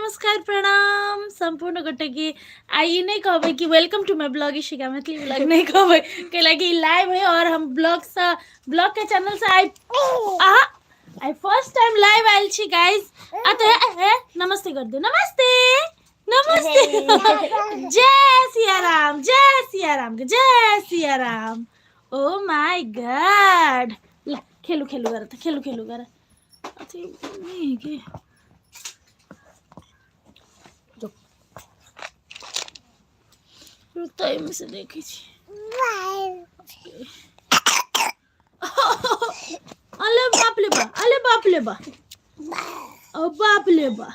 नमस्कार प्रणाम सम्पूर्ण गोटे के। आ ई नहि कहबै कि welcome to my blog Ishika Maithili blog नहि कहबै, कैला कि ई लाइव है और हम ब्लॉग से ब्लॉग के चैनल से आई आहा आई फर्स्ट टाइम लाइव आयल छी गाइस। आ तो हे नमस्ते कर दे, नमस्ते नमस्ते, जय सिया राम, जय सिया राम, जय सिया राम। ओ my God, ला खेलू खेलू गर त खेलू खेलू गर अथी नहीं के रुक त एहिमे से देखै छी। अरे बाप रे बा, अरे बाप रे बा, ओ बाप रे बा,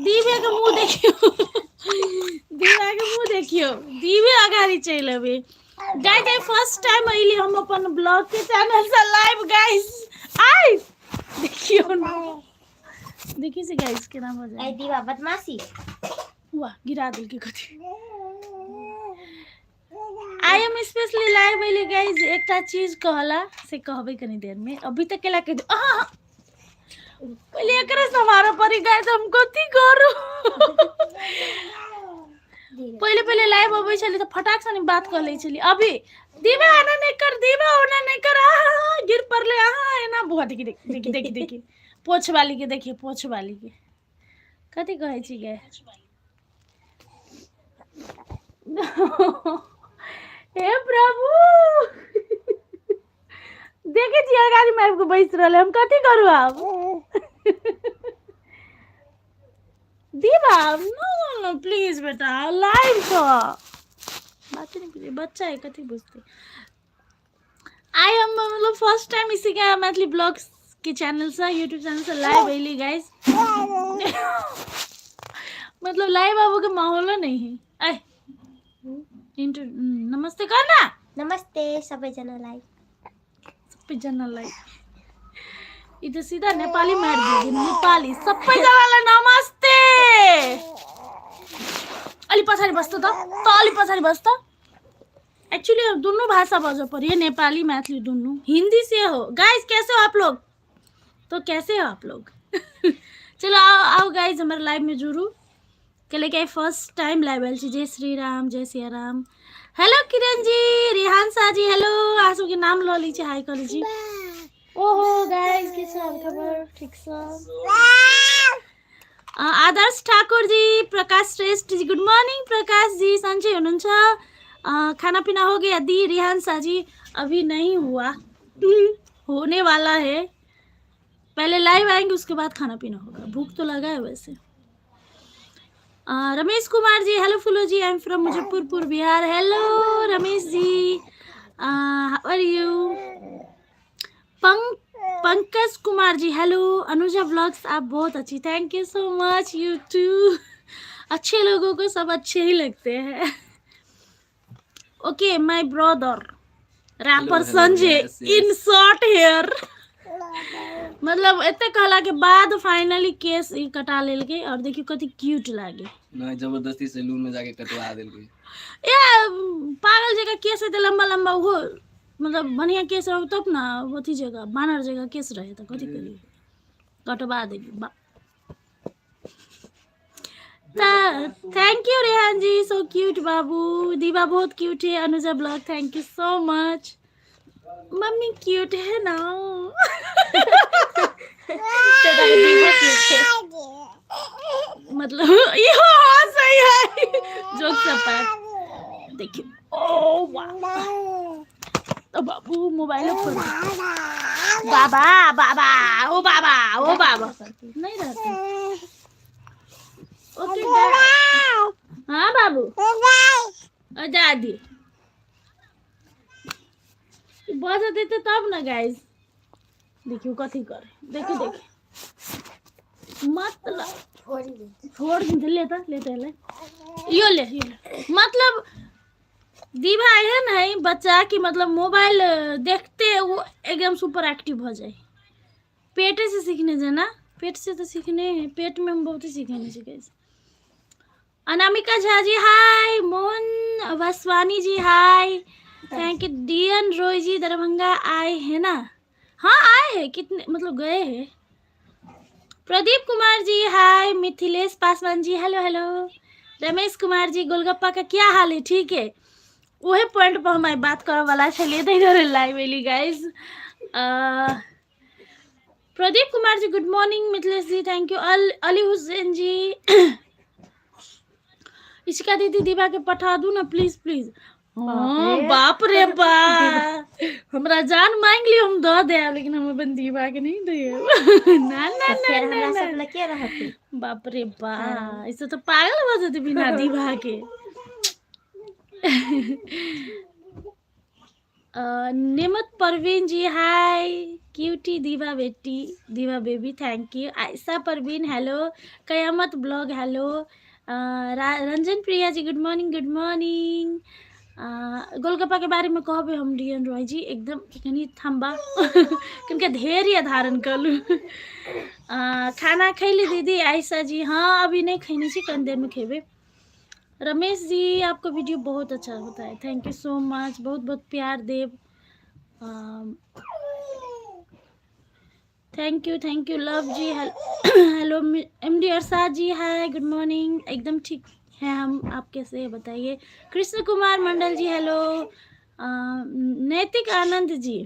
दीवे के मुंह देखियो, दीवा के मुंह देखियो, दीवे अगाडि चलि अबे। गाइस I first time अइली हम अपन ब्लॉग के चैनल से लाइव गाइस। आई देखियो ना, देखी से गाइस केना भऽ आई जाए। दीवा बदमाशी वाह गिरा देलकै कथी। I am specially live अइली गाइस एकटा चीज कहला से कहबै कनी देर में, अभी तक केला के अहाँ पहिले एकरे सम्हारऽ पड़ी गाइस, हम कथी करू। पहिले पहिले लाइव अबै छली तऽ फटाक से बात कऽ लै छली, अभी दीवा एना नहि कर, दीवा ओना नहि कर, आहा गिर पड़ले, आहा एना बुआ देखी देखी देखी देखी देखी पोछ वाली के देखिए, पोछ वाली के कथी कहै छी गे। हे प्रभु, देखे छी गाड़ी में आबि कऽ बैस रहल, हम कथी करू आब। दीवा नो नो प्लीज बेटा, लाइव छ बात नहीं बुझे, बच्चा है कथी बुझते। I am मतलब फर्स्ट टाइम इसी का मैथिली ब्लॉग्स के चैनल से यूट्यूब चैनल से लाइव अली गाइस। मतलब लाइव आबो के माहौल नहीं है। आय इंटर नमस्ते कर ना। नमस्ते सबैजनालाई। सबैजनालाई ई त सीधा नेपाली मार दियो, नेपाली सबैजनालाई नमस्ते। अलि पछाडि बस्छ त, त अलि पछाडि बस्छ। एक्चुअली दोनों भाषा बजऽ पड़ी है, नेपाली मैथिली दोनों, हिंदी से हो। गाइस कैसे हो आप लोग? तो कैसे हो आप लोग? चलो आओ आओ गाइस हमारे लाइव में जुड़ू, के लेके फर्स्ट टाइम लाइव आयल छी। जय श्री राम, जय सिया राम। Hello Kiran ji, Rihan Shah ji, hello. अहाँ सबके नाम लऽ लै छी, हाई कऽ लै छी। ओहो गाइस के छ हाल खबर? ठीक छ। आदर्श ठाकुर जी, प्रकाश श्रेष्ठ जी, गुड मॉर्निंग प्रकाश जी, सन्चै हुनुहुन्छ? खाना पीना हो गया दी? रिहान शाह जी अभी नहीं हुआ, होने वाला है, पहले लाइव आएंगे उसके बाद खाना पीना होगा, भूख तो लगा है वैसे। Ramesh Kumar ji, hello Phulo ji, I am from Muzaffarpur Bihar. Hello Ramesh ji, how are you? Pankaj Kumar ji, hello. Anuja blogs आप बहुत अच्छी, thank you so much, you too. अच्छे लोगों को सब अच्छे ही लगते हैं। Okay my brother rapper hello, Sanjay yes, yes. In short hair, मतलब एते कहला के बाद फाइनली केस ई कटा लेलकै और देखियो कति क्यूट लागे। नहीं जबरदस्ती सैलून में जाके कटवा देलकै। ए पागल जगह केस हेतै लंबा लंबा, उहो मतलब बढ़िया केस रहौ तब ना, अथी जगह बानर जगह केस रहे तऽ कथी करियै, कटवा देली बा। Thank you Rehan ji, so cute बाबू, दीवा बहुत क्यूट है। Anuja blog thank you so much. Mummy cute है ना? मतलब ये हाँ सही है, जोक सब पर देखिए। ओ वाह, तो बाबू मोबाइल पर बाबा बाबा ओ बाबा ओ बाबा नहीं रहते। ओके हाँ बाबू दादी बज देते तब ना गाइस। देखियो कथी करे, देखियो देखियो, मतलब छोड़ दे, ले त ले त ले यो ले यो ले। मतलब दीवा एहन है बच्चा कि मतलब मोबाइल देखते वो एकदम सुपर एक्टिव हो जाए। पेटे से सीखने जाना, पेट से तो सीखने हैं, पेट में हम बहुत ही सीखने सीखे। Anamika Jha ji hi, Mohan Vaswani ji hi, thank you. DN Roy ji Darbhanga आए हैं ना? हाँ आए हैं, कितने मतलब गए हैं। Pradeep Kumar ji hi. Mithilesh Paswan ji hello hello. Ramesh Kumar ji golgappa का क्या हाल है? ठीक है। उहे पॉइंट पर हम आइ बात करऽ वाला छलियै, ताहि दुआरे live Ellie guys. Pradeep Kumar ji good morning. Mithilesh ji thank you. Ali Hussain ji, Ishika दीदी दीवा के पठा दू ना प्लीज प्लीज। हाँ बाप रे बा, हमरा जान मांग लियो हम दऽ देब, लेकिन हम अपन दीवा के नहीं देब। ना ना ना फेर ना हमरा ना सब लग के रहती। बाप रे बा, हाँ। ऐसे तो पागल भऽ जेतै बिना दीवा के। Nemat Parveen ji hi. Cutie Diva बेटी, Diva baby thank you. Ayesha Parveen hello. Qayamat blog hello. Ranjan Priya ji good morning good morning. Golgappa के बारे में कहबै हम डी एन रॉय जी, एकदम कनि थम्बा, कनिका धैर्य धारण करू। खाना खैली दीदी? आयशा जी हाँ, अभी नहीं खैने छी, कनि देर में खेबै। रमेश जी आपको वीडियो बहुत अच्छा होता है, thank you so much, बहुत बहुत प्यार देव। Thank you thank you love ji. Hello M D Arshad ji hi good morning. एकदम ठीक है हम, आप कैसे हैं बताइए। कृष्ण कुमार मंडल जी हेलो। नैतिक आनंद जी,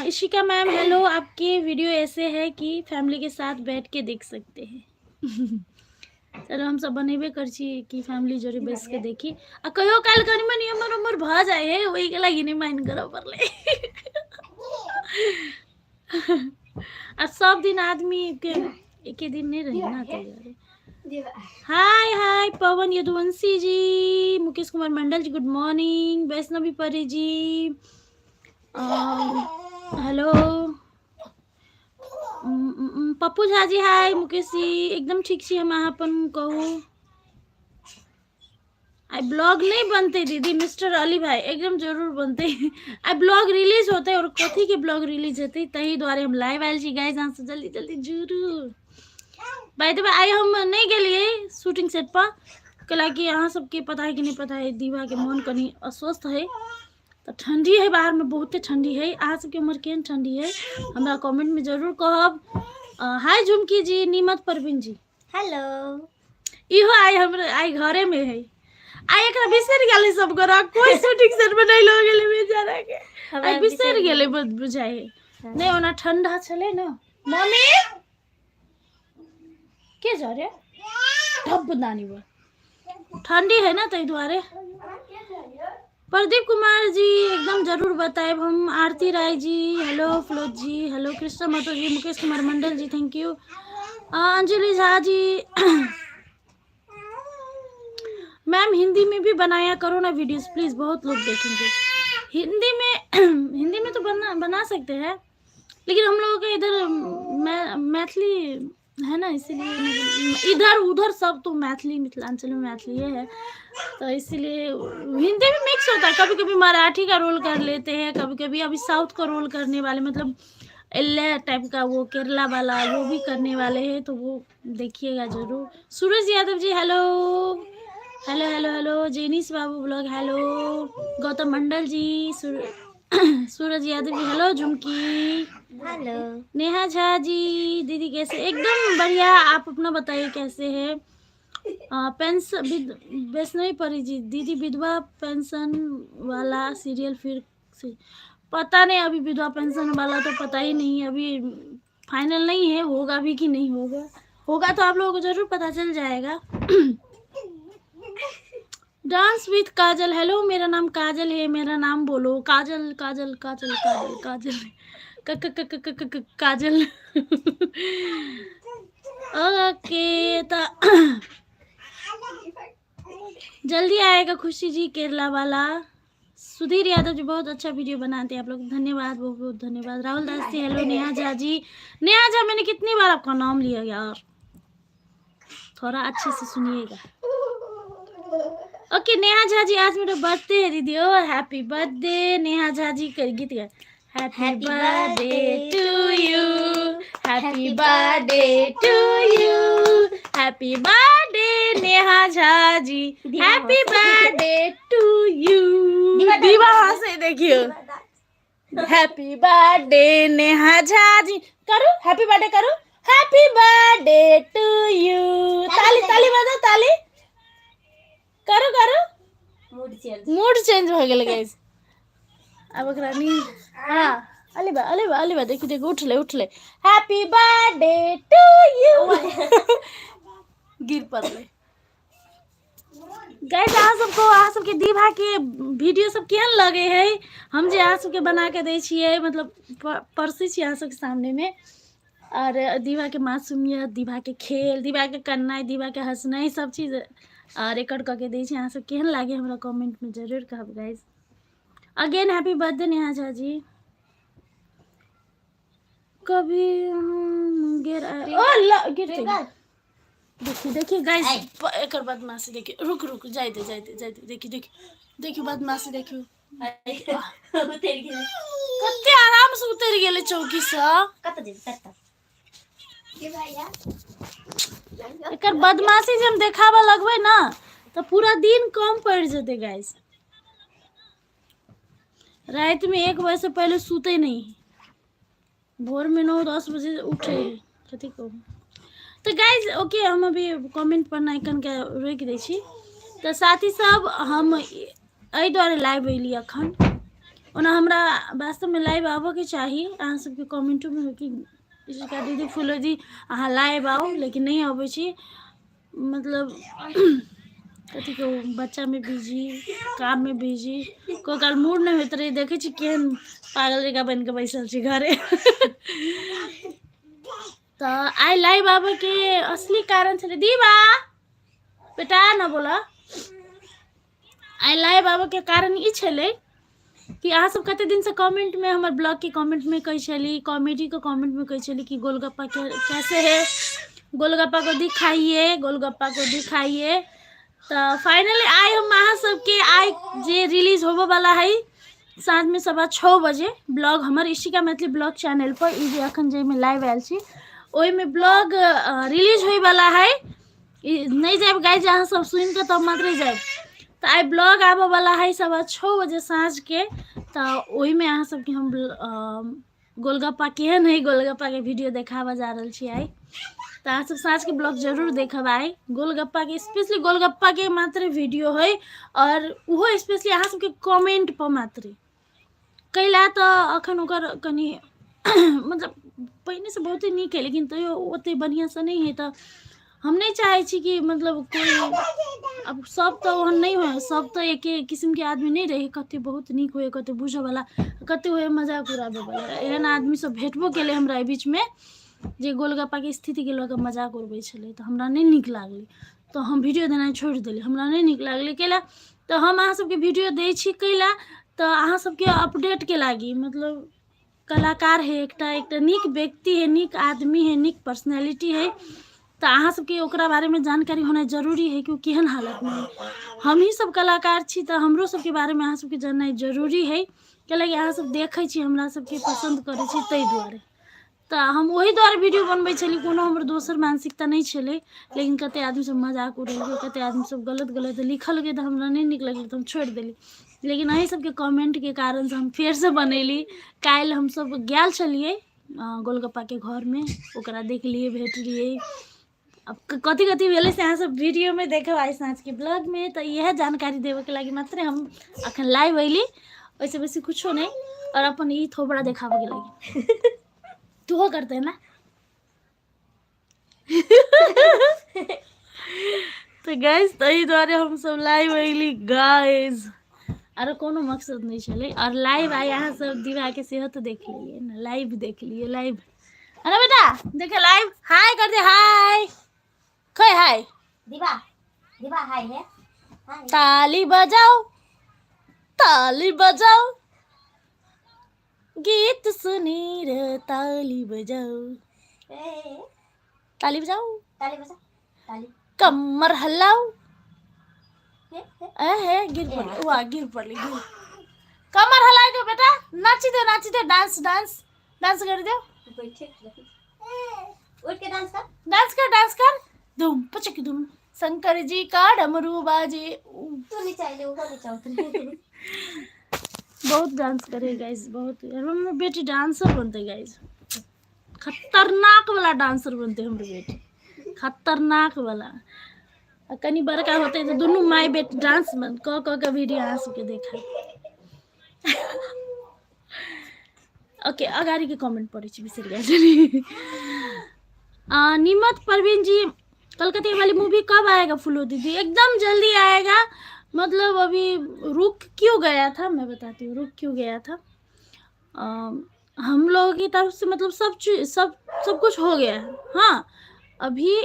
इशिका मैम हेलो। आपके वीडियो ऐसे है कि फैमिली के साथ बैठ के देख सकते हैं। चलो हम सब बनेबे कर छी कि फैमिली जोड़े बैस के देखी। आ कहियो काल कनि मनि उमर उमर भऽ जाइ है, ओहिके लागि नहि माइन करऽ पड़लै। आ सब दिन आदमी के एके दिन नहीं रहे ना, ताहि दुआरे। हाय हाय पवन यदुवंशी जी, मुकेश कुमार मंडल जी गुड मॉर्निंग। वैष्णवी परी जी हेलो। पप्पू झा जी हाय। मुकेश जी एकदम ठीक छी हम, अहाँ अपन कहू। आइ ब्लॉग नहीं बनते दीदी? मिस्टर अली भाई एकदम जरूर बनते। आइ ब्लॉग रिलीज होते और कथी के ब्लॉग रिलीज हेतै, ताहि दुआरे हम लाइव आयल छी गाइस, अहाँ सब जल्दी जल्दी जुड़ू। बाय the way आइ हम नहीं गेलियै शूटिंग सेट पर, कैलाकि अहाँ सबके पता है कि नहीं पता है, दीवा के मन कनि अस्वस्थ है, तऽ ठंडी है बाहर में, बहुते ठंडी है। अहाँ सबके उम्र केहन ठंडी है हमरा कमेंट में जरूर कहब। हाय झुमकी जी, नीमत परवीन जी हेलो। इहो आइ हमरा आइ घरे में है, आइ एकरा बिसरि गेलै सब गोरा, कोई शूटिंग सेट में नहीं लऽ गेलै बेचारा के, आइ बिसरि गेलै बुझाइ है। नहीं ओना ठंडा छलै ने। मम्मी के छ रे ढब्ब नानी भयो, ठंडी है ना ताहि दुआरे। प्रदीप कुमार जी एकदम जरूर बताएब हम। आरती Rai ji hello. Flows ji hello. Krishna Mahto ji, Mukesh Kumar Mandal ji thank you. Anjali Jha ji ma'am Hindi में भी बनाया करो ना वीडियोस प्लीज, बहुत लोग देखेंगे। हिंदी में हिंदी में तो बना बना सकते हैं, लेकिन हम लोगों के इधर मैथिली है ना, इसीलिए इधर उधर सब तो मैथिली, मिथिलांचल में मैथिली है, तो इसीलिए हिंदी भी मिक्स होता है। कभी कभी मराठी का रोल कर लेते हैं, कभी कभी अभी साउथ का रोल करने वाले, मतलब एल्ले टाइप का वो केरला वाला वो भी करने वाले हैं, तो वो देखिएगा जरूर। Suraj Yadav ji hello hello hello hello. Jenish Babu blog hello. Gautam Mandal ji, Suraj Yadav ji hello. Jhumki hello. Neha Jha ji दीदी कैसे? एकदम बढ़िया, आप अपना बताइए कैसे है। पेंशन वैष्णवी परी जी दीदी विधवा पेंशन वाला सीरियल फिर से? पता नहीं, अभी विधवा पेंशन वाला तो पता ही नहीं, अभी फाइनल नहीं है, होगा भी कि नहीं होगा। होगा तो आप लोगों को जरूर पता चल जाएगा। डांस विथ काजल हेलो, मेरा नाम काजल है, मेरा नाम बोलो। काजल काजल काजल काजल काजल क क क क क क काजल। ओके तो जल्दी आएगा खुशी जी केरला वाला। सुधीर यादव जी बहुत अच्छा वीडियो बनाते हैं आप लोग, धन्यवाद, बहुत बहुत धन्यवाद। राहुल दास जी हेलो। नेहा झा जी, नेहा झा मैंने कितनी बार आपका नाम लिया यार, थोड़ा अच्छे से सुनिएगा। ओके नेहा झा जी आज मेरा बर्थडे है दीदी, ओ हैप्पी बर्थडे नेहा झा जी। गीत गा, happy birthday to you, happy birthday to you, happy birthday Neha Jha ji, happy birthday to you. Diva हंसे देखियो। Happy birthday Neha Jha ji. करू हैप्पी बर्थडे, करू हैप्पी बर्थडे टू यू। ताली ताली बजाओ, ताली करू करू। मूड चेंज, मूड चेंज भऽ गेल गाइस। आब ओकरा नींद। हाँ, अले बा अले बा अले बा, देखी देखी, उठले उठले। हैप्पी बर्थडे टू यू, गिर पड़ले। गाइस, अहाँ सबको, अहाँ सबके दीभा के वीडियो सब केहन लगे है? हम जे अहाँ सबके बना के दै छियै, मतलब परसै छियै अहाँ सबके सामने में, और दीभा के मासूमियत, दीभा के खेल, दीभा के कन्नाइ, दीभा के हंसनाइ, सब चीज रिकॉर्ड कऽ के दै छी। अहाँ सब केहन लागे हमरा कमेंट में जरूर कहब। Guys, again happy birthday Neha Jha ji. कभी हम गिर ओ ल गिर। देखिए देखिए गाइस, एकर बदमाशी देखिए। रुक रुक, जाय दे जाय दे जाय दे। देखिए देखिए देखिए, बदमाशी देखियो। उतरि गेलै। कते आराम से उतरि गेलै चौकी से। कतऽ जेबै कतऽ के भैया? एकर बदमाशी जे हम देखाबऽ लगबै ना तऽ पूरा दिन कम पड़ि जेतै। गाइस, राति में 1 बजे से पहले सुते नहीं है, भोर में 9-10 बजे उठे है। कथी कहू? तऽ गाइज ओके, हम अभी कमेंट पढ़नाइ कनिका रोकि दै छी। तऽ साथी सब, हम एहि दुआरे लाइव अयली अखन। ओना हमरा वास्तवमे लाइव आबऽके चाही। अहाँ सबके कमेंटोमे हो कि इसका दीदी, फूलो दी, अहाँ लाइव आउ, लेकिन नहि अबै छी। मतलब कथी कहू, बच्चामे बिजी, काममे बिजी, कोइ काल मूड नहि होइत रहै। देखै छी केहन पागल जकाँ बनि कऽ बैसल छी घरे। तऽ आइ लाइव आबऽके असली कारण छलै, दीवा बेटा न बोला, आइ लाइव आबऽके कारण ई छलै कि अहाँ सब कते दिनसँ कमेंटमे, हमर ब्लॉगके कमेंटमे कहै छली, कॉमेडीके कमेंटमे कहै छली कि गोलगप्पा कैसे है, गोलगप्पा को दिखाइए, गोलगप्पा को दिखाइए। तऽ फाइनली आइ हम अहाँ सबके आइ जे रिलीज होबऽवला है साँझमे 6:15 बजे ब्लॉग हमर इशिका मैथिली ब्लॉग चैनल पर, ई जे अखन जाहिमे लाइव आयल छी ओहिमे ब्लॉग रिलीज होइवला है। ई नहि जायब गाइज, अहाँ सब सुनि कऽ तब मात्रे जायब। तऽ आइ ब्लॉग आबऽवला है 6:15 बजे साँझके, तऽ ओहिमे अहाँ सबके हम गोलगप्पा केहन है, गोलगप्पाके वीडियो देखाबऽ जा रहल छी आइ। तऽ अहाँ सब साँझके ब्लॉग जरूर देखब। आइ गोलगप्पाके, स्पेशली गोलगप्पाके मात्र वीडियो है, आओर ओहो स्पेशली अहाँ सबके कमेंट पर मात्रे। कैला तऽ अखन ओकर कनि मतलब पहिनेसँ बहुते नीक है, लेकिन तैयो ओते बढ़िआँसँ नहि है। तऽ हम नहि चाहै छी कि मतलब कोइ, आब सब तऽ ओहन नहि होइ, सब तऽ एके किसिमके आदमी नहि रहै। कते बहुत नीक होइ, कते बुझऽवला, कते होइ मजाक उड़ाबैवला। एहन आदमी सब भेटबो केलै हमरा एहि बीचमे जे गोलगप्पाके स्थितिके लऽ कऽ मजाक उड़बै छलै, तऽ हमरा नहि नीक लागलै, तऽ हम वीडियो देनाइ छोड़ि देलियै। हमरा नहि नीक लागलै। कैला तऽ हम अहाँ सबके वीडियो दै छी? कैला तऽ अहाँ सबके अपडेटके लागी। मतलब कलाकार है एकटा, एकटा नीक व्यक्ति है, नीक आदमी है, नीक पर्सनैलिटी है, तऽ अहाँ सबके ओकरा बारेमे जानकारी होनाइ जरूरी है कि ओ केहन हालतमे है। हमही सब कलाकार छी तऽ हमरो सबके बारेमे अहाँ सबके जाननाइ जरूरी है, कैलाकि अहाँ सब देखै छी हमरा सबके, पसन्द करै छी, ताहि दुआरे। तऽ हम ओहि दुआरे वीडियो बनबै छली, कोनो हमर दोसर मानसिकता नहि छलै। लेकिन कते आदमी सब मजाक उड़ेलकै, कते आदमी सब गलत गलत लिखलकै, तऽ हमरा नहि नीक लगलै, तऽ हम छोड़ि देली। लेकिन अहीं सबके कमेंटके कारणसँ हम फेरसँ बनेली। काल्हि हमसब गेल छलियै गोलगप्पाके घरमे, ओकरा देखलियै, भेटलियै। आब कथी कथी भेलै से अहाँ सब वीडियोमे देखब आइ साँझके ब्लॉगमे। तऽ इएह जानकारी देबऽके लागि मात्रे हम अखन लाइव अयली, ओहिसँ बेसी कुछो नहि, आओर अपन ई थोबड़ा देखाबऽके लागि। तूहो करते ना? तऽ गाइस, ताहि दुआरे हमसब लाइव अयली गाइस, आरो कोनो मकसद नहि छलै। आओर लाइव आइ अहाँ सब दीवाके सेहो तऽ देख लेलियै ने, लाइव देख लियै लाइव। अरे बेटा, देखे लाइव, हाय कर दे, हाय खै, हाय। दीवा दीवा, हाय है, हाय। ताली बजाओ, ताली बजाओ, गीत सुनी रे, ताली बजाओ। ए, ताली बजाओ। ताली बजा, ताली। कमर हलाओ। हे, हे। ए हे, गिर पड़ले, वाह, गिर पड़ले, गिर। कमर हला दो बेटा, नाची दो, नाची दो, डांस डांस डांस कर दो। बैठे, उठ के डांस कर। डांस कर, डांस कर, धूम पचक धूम, शंकर जी का डमरू बाजे। तू नीचा आइले, ओहो नीचा उतरे। बहुत डांस करे गाइस, बहुत। हमर बेटी डांसर बनते गाइस, खतरनाक वाला डांसर बनते हमर बेटी, खतरनाक वाला। आ कनी बड़का होते तऽ दुनू माय बेटी डांस कऽ कऽ के वीडियो अहाँ सबके देखा। ओके, अगाडिके कमेन्ट पढ़ै छी, बिसरि गेल छली। निमत परवीन जी, कलकत्ते वाली मूवी कब आएगा फुलो दीदी? एकदम जल्दी आएगा। मतलब अभी रुक क्यों गया था, मैं बताती हूँ रुक क्यों गया था। हम लोगों की तरफ से मतलब सब चीज, सब सब कुछ हो गया है। हाँ, अभी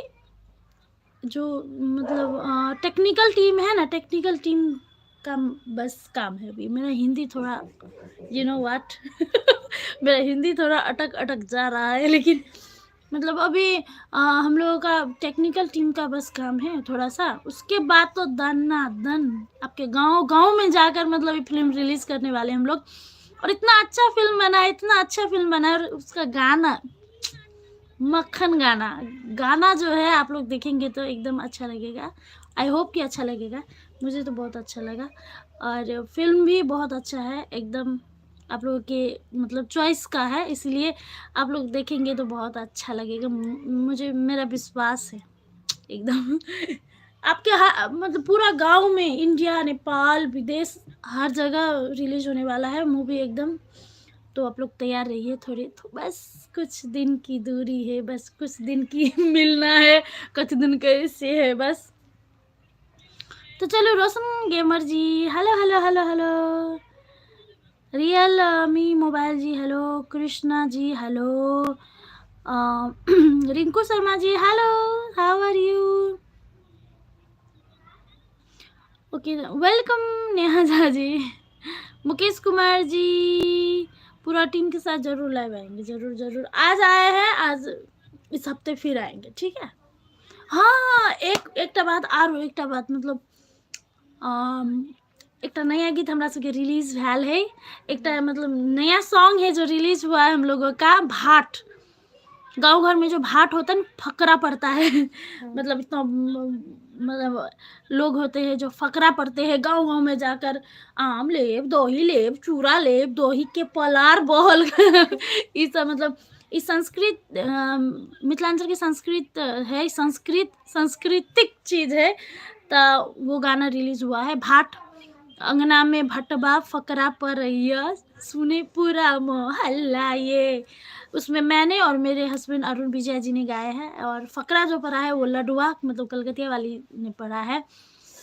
जो मतलब टेक्निकल टीम है ना, टेक्निकल टीम का बस काम है अभी। मेरा हिंदी थोड़ा, you know what, मेरा हिंदी थोड़ा अटक अटक जा रहा है, लेकिन मतलब अभी हम लोगों का टेक्निकल टीम का बस काम है थोड़ा सा। उसके बाद तो दन दन आपके गांव गांव में जाकर मतलब ये फिल्म रिलीज करने वाले हम लोग। और इतना अच्छा फिल्म बना है, इतना अच्छा फिल्म बना है, और उसका गाना मक्खन गाना, गाना जो है आप लोग देखेंगे तो एकदम अच्छा लगेगा। I hope कि अच्छा लगेगा, मुझे तो बहुत अच्छा लगा। और फिल्म भी बहुत अच्छा है, एकदम आप लोगों के मतलब चॉइस का है, इसलिए आप लोग देखेंगे तो बहुत अच्छा लगेगा। मुझे मेरा विश्वास है एकदम। आपके मतलब पूरा गांव में, इंडिया, नेपाल, विदेश, हर जगह रिलीज होने वाला है मूवी एकदम। तो आप लोग तैयार रहिए थोड़े तो, बस कुछ दिन की दूरी है, बस कुछ दिन की मिलना है, कुछ दिन कैसे है बस। तो चलो Roshan gamer ji, hello hello hello hello. Realme mobile ji hello. Krishna ji hello. Rinku Sharma ji hello, how are you? Okay, welcome Neha Jha ji. Mukesh Kumar ji, पूरा टीम के साथ जरूर लाइव आएंगे, जरूर जरूर। आज आए हैं, आज इस हफ्ते फिर आएंगे, ठीक है। हाँ, एक एकटा बात आरो, एकटा बात मतलब एकटा नया गीत हमरा सबके रिलीज भेल है, एकटा मतलब नया सॉन्ग है जो रिलीज हुआ है हम लोगों का। भाट, गांव घर में जो भाट होता है ना, फकरा पड़ता है, मतलब इतना मतलब लोग होते हैं जो फकरा पड़ते हैं गांव गांव में जाकर, आम लेब, दही लेब, चूड़ा लेब, दही के पलार बहल, ई सब मतलब ई संस्कृत, मिथिलांचल के संस्कृत है, संस्कृत सांस्कृतिक चीज है। तो वो गाना रिलीज हुआ है, भाट अंगना में भटबा फकरा परैया सुने पूरा मोहल्ला ये। उसमें मैंने और मेरे हस्बैंड अरुण विजय जी ने गाया है, और फकरा जो पढ़ा है वो लडुआ मतलब कलकतिया वाली ने पढ़ा है।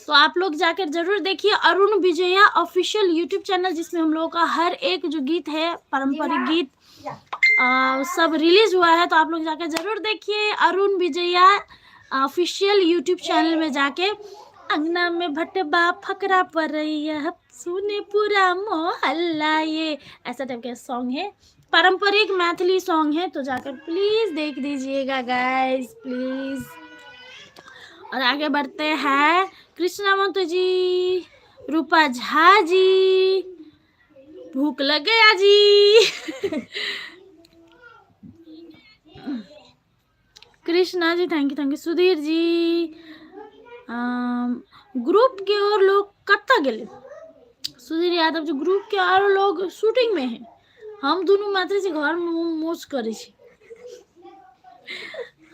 तो आप लोग जाकर जरूर देखिए Arun Vijaya official YouTube channel, जिसमें हम लोगों का हर एक जो गीत है, पारंपरिक गीत सब रिलीज हुआ है। तो आप लोग जाकर जरूर देखिए Arun Vijaya official YouTube channel में जाके, अंगना में भटबा फकरा परैया सुने पूरा मोहल्ला ये, ऐसा टाइप का सॉन्ग है, पारंपरिक मैथिली सॉन्ग है। तो जाकर प्लीज देख दीजिएगा गाइस, प्लीज। और आगे बढ़ते हैं, कृष्णा महतो जी, रूपा झा जी, भूख लग गया जी। Krishna ji thank you, thank you. Sudhir ji, group के और लोग कत्ता गेले? सुधीर यादव जी, ग्रुप के और लोग शूटिंग में हैं, हम दुनू मात्र छी घर में मौज करै छी।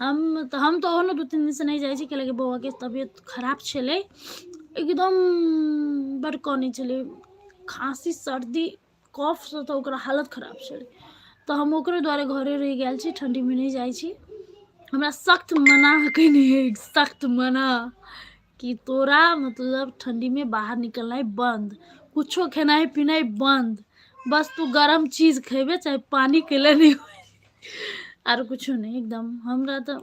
हम तो ओहनो 2-3 दिन से नहीं जाइ छी, कैलाकि बौआ के तबियत खराब छलै, एकदम बड़ कनै छलै, खाँसी सर्दी कफ से तऽ ओकरा हालत खराब छलै, तऽ हम ओकरे दुआरे घरे रहि गेल छी, ठंडीमे नहि जाइ छी। हमरा सख्त मना कयने है, सख्त मना कि तोरा मतलब ठंडीमे बाहर निकलनाइ बंद, कुछो खेनाइ पिनाइ बंद, बस तू गरम चीज खेबे चाहे पानी कैले नहि होइ, आर कुछो नहि एकदम। हमरा तऽ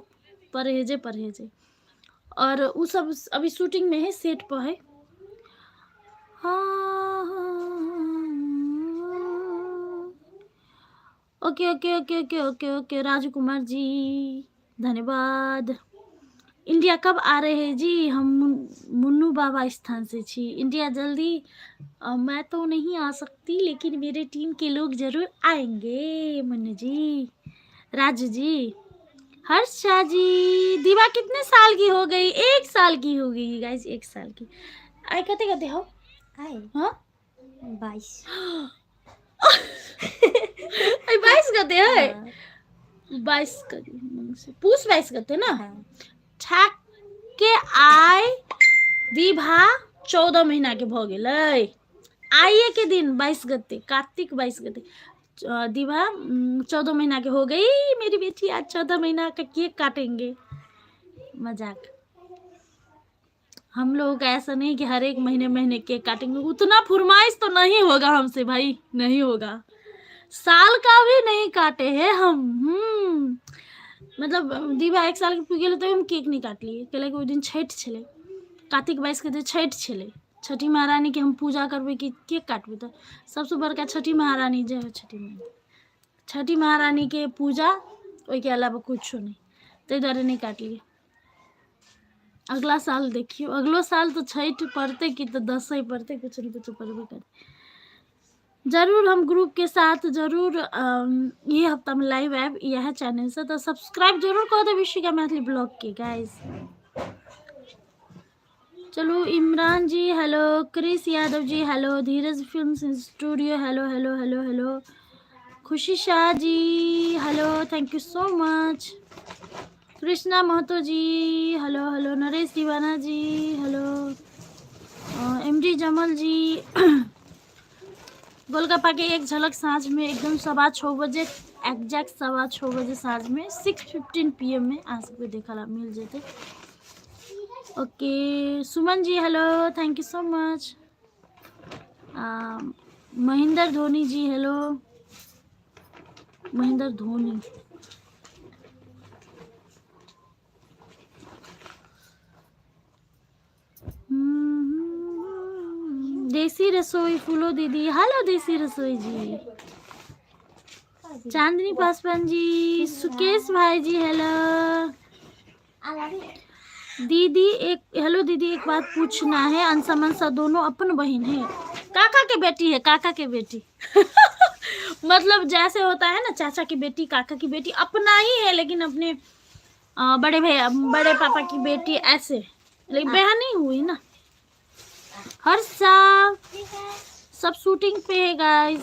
परहेजे परहेजे। और उ सब अभी शूटिंग में है, सेट पर है। हाँ, okay okay okay okay okay okay. Raju Kumar ji धन्यवाद। इंडिया कब आ रहे हैं जी? हम मुन्नू बाबा स्थान से छी। इंडिया जल्दी मैं तो नहीं आ सकती, लेकिन मेरे टीम के लोग जरूर आएंगे। मुन्नू जी, राजू जी, हर्षा जी, दीवा कितने साल की हो गई? 1 साल की हो गई गाइस, 1 साल की। आइ कते कते हो? आइ हाँ? 22। अइ 22 गते है। हाँ। 22 गते पूस 22 गते ना। हाँ। ठाक के आइ दीभा 14 महीना के भऽ गेलै। आइए के दिन 22 गते, कार्तिक 22 गते दीभा 14 महीना के हो गई मेरी बेटी। आज 14 महीना का केक काटेंगे। मजाक, हम लोगों का ऐसा नहीं कि हर एक महीने महीने केक काटेंगे, उतना फरमाइश तो नहीं होगा हमसे भाई, नहीं होगा। साल का भी नहीं काटे हैं हम। मतलब दीवा 1 साल के गेलै तभी हम केक नहीं काटलिए, कैलाकि ओहि दिन छठि छलै, कार्तिक 22 के छठि छलै, छठि महारानी के हम पूजा करबै कि केक काटबै। तऽ सबसँ बड़का छठि महारानी जे है, छठि महारानी, छठि महारानी के पूजा, ओहिके अलावा कुछो नहीं, ताहि दुआरे नहीं काटलिए। अगला साल देखियौ, अगलो साल तऽ छठि पड़तै कि तऽ दसैँ पड़तै, कुछो ने कुछो पड़बे करतै। जरूर हम ग्रुप के साथ जरूर ये हफ्ता में लाइव आयब इएह चैनल से, तऽ सब्सक्राइब जरूर कऽ देब ऋषिका मैथिली ब्लॉग के गाइस। चलू Imran ji hello, Krish Yadav ji hello, Dheeraj film studio hello hello hello hello, Khushi Shah ji hello, thank you so much, Krishna Mahato ji hello hello, Naresh Deewana ji hello, MD Jamal ji. Golgappa के एक झलक साँझ में एकदम 6:15 बजे, exact 6:15 बजे साँझ में 6:15 PM में अहाँ सबके देखा ला मिल जेतै। Okay Suman ji hello, thank you so much, Mahendra Dhoni ji hello, Mahendra Dhoni. देसी रसोई फूलो दीदी हेलो, देसी रसोई जी, चांदनी पासवान जी, सुकेश भाई जी हेलो, दीदी एक हेलो दीदी, एक बात पूछना है, अंशा मनसा दोनों अपन बहन है? काका के बेटी है, काका के बेटी मतलब जैसे होता है ना चाचा की बेटी काका की बेटी, अपना ही है लेकिन अपने बड़े भैया बड़े पापा की बेटी ऐसे, लेकिन बहन नहीं हुई ना। हर्षा सब शूटिंग पे है गाइस।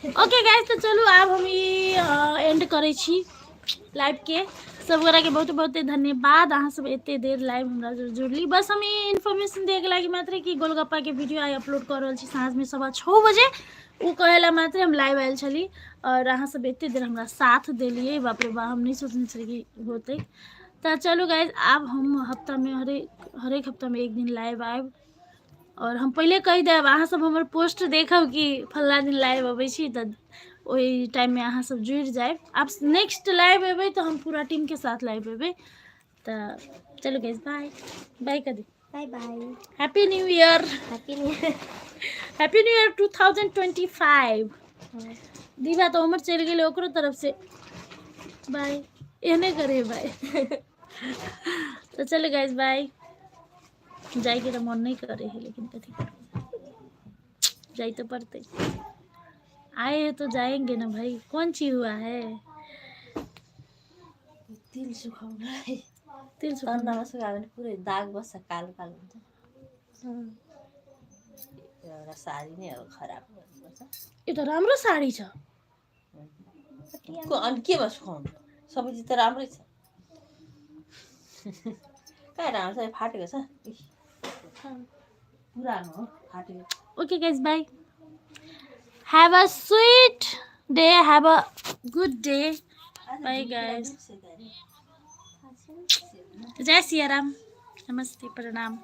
ओके गाइस, तो चलू आब हम ई एंड करै छी लाइव के। सब गोरा के बहुत बहुत धन्यवाद, अहाँ सब एते देर लाइव हमरा जुड़ली। बस हम ई इन्फॉर्मेशन दिएके लागि मात्रे कि गोलगप्पा के वीडियो आइ अपलोड कर रहल छी साँझ में 6:15 बजे, उ कहेला मात्रे हम लाइव आयल छली और अहाँ सब एते देर हमरा साथ देलिए, बाप रे बाप हम नहीं सोचने छली कि होतै। तऽ चलू गाइस आब हम हफ्ता में हरेक हफ्ता में एक दिन लाइव आयब और हम पहिले कहि देब, अहाँ सब हमर पोस्ट देखब कि फल्ला दिन लाइव अबै छी, तऽ ओहि टाइम में अहाँ सब जुड़ि जायब। आब नेक्स्ट लाइव एबै तऽ हम पूरा टीम के साथ लाइव एबै। तऽ चलू गाइस बाय बाय कऽ दी, bye bye, happy new year, happy new year, happy new year 2025। दीवा तऽ उमर चलि गेलै ओकरो तरफ से बाय, एहने करे बाय। तऽ चलू गाइस बाय, जाइके तऽ मन नहीं करे है लेकिन कथी करबै, जाई तो पड़ते, आए हैं तो जाएंगे ना भाई, कौन चीज हुआ है? तिल सुखाउनु है, तिल सुखाउनु तन्नामा सुखायो भने पुरै दाग बस्छ, कालो कालो हुन्छ। एउटा साडी नै अब खराब गर्नुपर्छ। यो त राम्रो साडी छ। अनि केमा सुखाउनु? सबै चिज त राम्रै छ, कहाँ राम्रो छ? फाटेको छ, पुरानो हो, फाटेको। Okay guys bye, have a sweet day, have a good day, bye guys, जय सिया राम, नमस्ते, प्रणाम।